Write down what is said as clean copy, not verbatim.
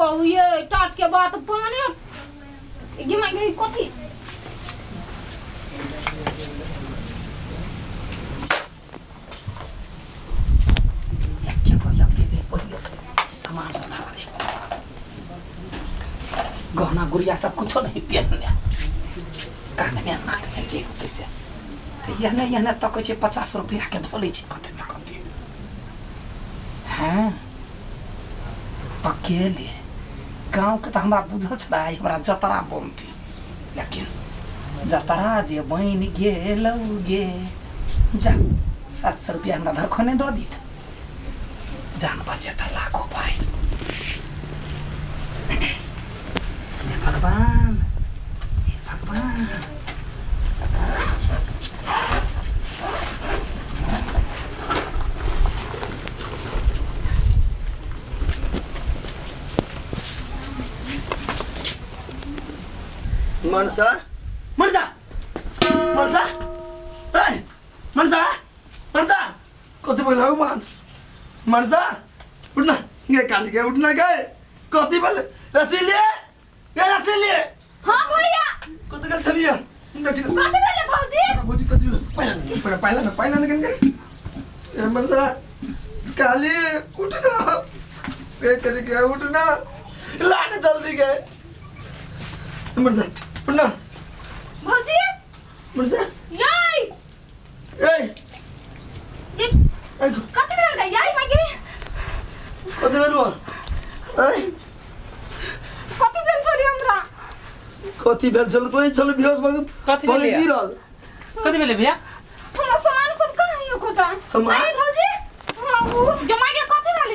कहू ये टाट के बात पानी गे माय गे कथी सामान सब धरा दे गहना गुड़िया सब कुछो नहीं पहनले कान में नाक में जे होतै से तऽ एहने एहने तकै छै 50 रुपया के धऽ लै छै कते ने कते। हँ अकेले गाँवके तऽ हमरा बुझल छलै आइ हमरा जतरा बनतै, लेकिन जतरा जे बनि गेलौ गे जा 700 रुपया हमरा धरखने दऽ दित, जान बचे तऽ लाखो पाइ। हे भगवान, हे भगवान। मनसा, मनसा, मनसा, ए मनसा, मनसा, कति बेला हो मान मनसा उठना गे काली गे उठना गे कति बेला रसीले गे रसीले। हाँ भैया। कति बेला छलिए देखि कति बेला भौजी? भौजी कति बेला पहिला पहिला पहिला न पहिला न गे ए मनसा काली उठना गे करि गे उठना लाने जल्दी गे मनसा उठना भौजी। मनसा। नहीं। ए। ये ए। कति बेला गई यार मैं गे? कति बेला हो? ए। कति बेला चली हमरा? कति बेला चल कोई चल बेहोश भग कति भग बेला? गिरल। कति बेला भैया? हमरा सामान सब कहाँ है कोटा? सामान? अरे भौजी। हाँ, वो।